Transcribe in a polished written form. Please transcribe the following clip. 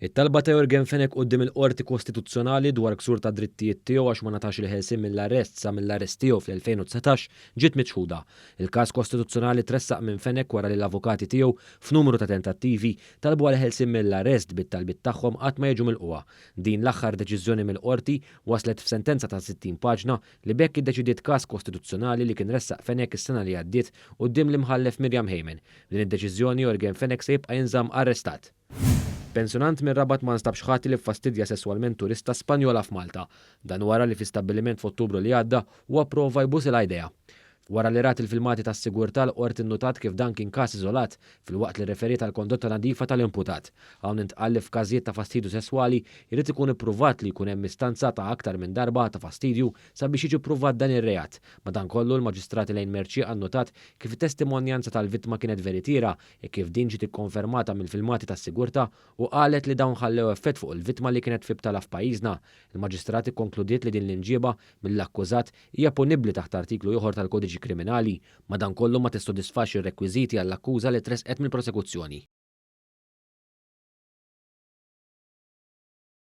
It-talba ta' Yorgen Fenech quddiem il-Qorti Kostituzzjonali dwar ksur ta' drittijiet tiegħu għax ma ngħatax il-ħelsien mill-arrest sa mill-arrest tiegħu fl-2019 ġiet miċħuda. Il-każ kostituzzjonali tressaq minn Fenech wara li l-avukati tiegħu f'numru ta' tentattivi talbu għal ħelsien mill-arrest bit-talbiet tagħhom qatt ma jiġu milqugħa. Din l-aħħar deċiżjoni mill-Qorti waslet f'sentenza ta' 60 paġna li b'hekk iddeċidiet każ kostituzzjonali li kien ressaq Fenech is-sena li għaddiet quddiem l-Imħallef Miriam Hayman. B'din id-deċiżjoni Yorgen Fenech se jibqa' jinżamm arrestat. Pensjonant mir-Rabat ma nstabx ħati li ffastidja sesswalment turista Spanjola f'Malta. Dan wara li fi stabbiliment f'Ottubru li għadda huwa pprova jbusilha jdejha. Wara li rat il-filmati tas-sigurtà l-Qorti nnutat kif dan kien każ iżolat filwaqt li rreferiet għall-kondotta nadifa tal-imputat. Hawn intqal li f'każijiet ta' fastidju sesswali jrid ikun ippruvat li jkun hemm istanza ta' aktar minn darba ta' fastidju sabiex jiġi ppruvat dan ir-reat. Madankollu l-Maġistrat Elaine Mercieca nnutat kif it-testimonjanza tal-vittma kienet veritiera hekk kif din ġiet ikkonfermata mill-filmati tas-sigurtà u qalet li dawn ħallew effett fuq il-vittma li kienet fi btala f'pajjiżna. Il-Maġistrat ikkonkludiet li din l-imġieba mill-akkużat hija punibbli taħt artiklu ieħor tal-Kodiċi Kriminali, madankollu ma tissodisfax ir-rekwiżiti għall-akkuża li tressqet mill-prosekuzzjoni.